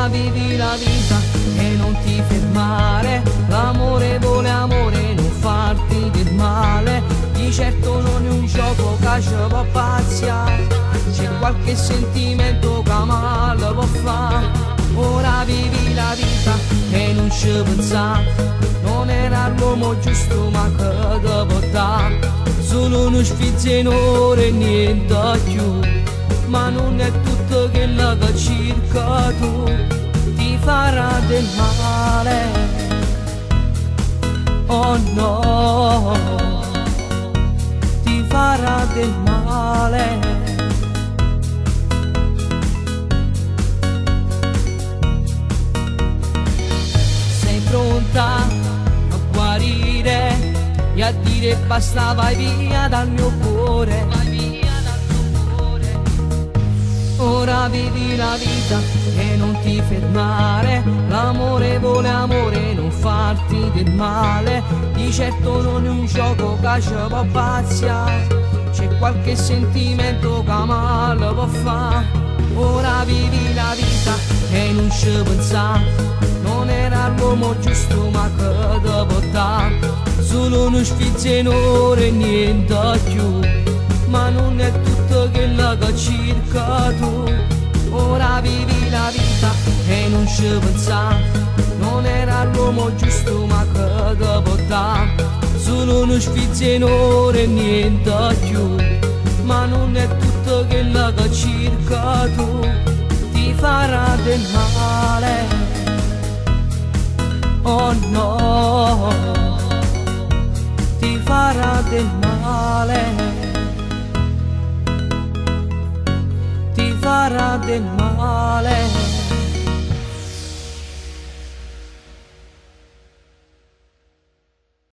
Ora vivi la vita e non ti fermare, l'amore vuole amore, non farti del male. Di certo non è un gioco che ci può pazziare, c'è qualche sentimento che male può fare. Ora vivi la vita e non ci pensare, non era l'uomo giusto ma che te può dare. Solo uno sfizio in ora e niente più, ma non è tutto quello che cerca tu, ti farà del male. Oh no, ti farà del male. Sei pronta a guarire e a dire basta, vai via dal mio cuore. Ora vivi la vita e non ti fermare, l'amore vuole amore, non farti del male. Di certo non è un gioco che ci può pazziare, c'è qualche sentimento che male può fare. Ora vivi la vita e non ci pensare, non era l'uomo giusto ma che te può dare. Solo uno sfizio in ora e niente più, ma non è tutto quello che cerca tu. Ora vivi la vita e non ci pensare, non era l'uomo giusto ma che te può dare. Solo uno sfizio in ora e niente più, ma non è tutto quello che cerca tu, ti farà del male. Oh no, ti farà del male, ti farà del male.